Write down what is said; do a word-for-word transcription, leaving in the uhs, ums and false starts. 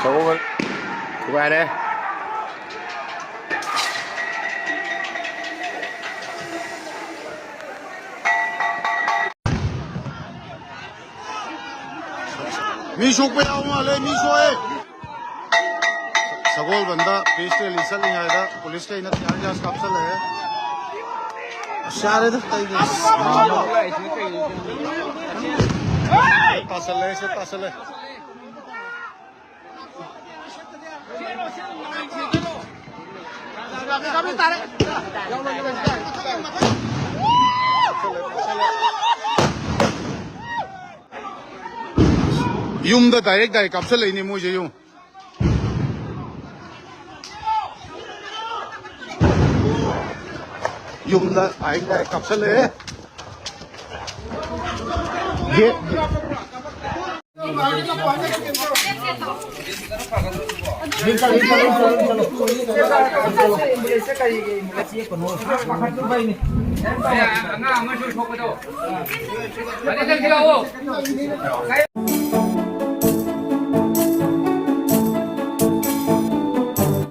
ꯁꯒꯣꯜ ꯊꯨꯒꯥꯏꯔꯦ꯫ ꯃꯤ ꯁꯣꯛꯄ ꯌꯥꯎ ꯃꯥꯜꯂꯦ, ꯃꯤ ꯁꯣꯛꯑꯦ꯫ ꯁꯒꯣꯜꯕꯟꯗ ꯄꯤꯁ ꯔꯦꯂꯤ ꯆꯠꯂꯤꯉꯩꯗ ꯄꯨꯂꯤꯁꯈꯩꯅ ꯇꯤꯌꯥꯔ ꯒ꯭ꯌꯥꯁ ꯀꯥꯞꯁꯜꯂꯛꯑꯦ꯫ ꯑꯁ, ꯌꯥꯔꯦꯗ, ꯀꯩꯒꯤ? ꯇꯥꯁꯜꯂꯦ, ꯁꯤ ꯇꯥꯁꯜꯂꯦ꯫ ꯌꯨꯝꯗ ꯗꯥꯏꯔꯦꯛ ꯗꯥꯏꯔꯦꯛ ꯀꯥꯞꯁꯜꯂꯛꯏꯅꯦ ꯃꯣꯏꯁꯦ, ꯌꯦꯡꯉꯨ꯫ ꯌꯨꯝꯗ ꯗꯥꯏꯔꯦꯛ ꯗꯥꯏꯔꯦꯛ ꯀꯥꯞꯁꯜꯂꯛꯑꯦ꯫ ꯒꯦꯠ, ꯑꯉꯥꯡ ꯑꯃꯁꯨ ꯁꯣꯛꯄꯗꯣ꯫